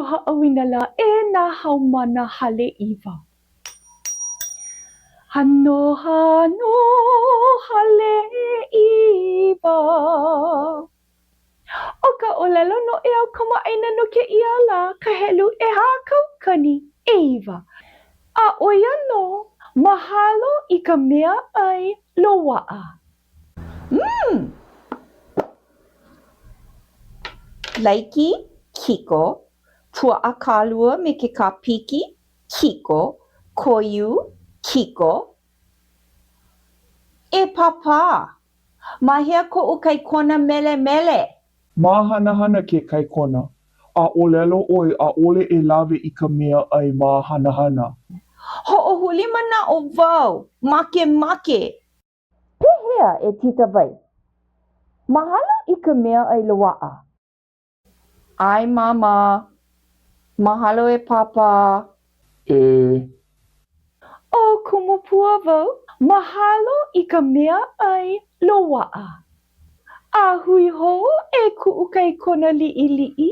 Aloha ʻauinalā e nā haumāna Haleʻiwa. Hanohano Haleʻiwa. ʻO ka ʻōlelo noʻeau kamaʻāina no kēia lā ka helu 49, a ʻo ia nō, mahalo i ka mea ʻai loaʻa. Mm! Laiki, kiko, puaʻa kālua me ke kāpiki, kiko, koiū, kiko. E Pāpā, ma hea koʻu kaikona melemele? Māhanahana ke kaikona, a ʻōlelo ʻoe ʻaʻole e lawe i ka mea ʻai māhanahana. Hoʻohuli manaʻo wau, makemake. Pehea e Tita Wai? Mahalo i ka meaʻai loaʻa. ʻAe Māmā. Mahalo e Pāpā. E. ʻO Kumu Pua wau. Mahalo i ka meaʻai loaʻa. A hui hou e kuʻu kaikona liʻiliʻi.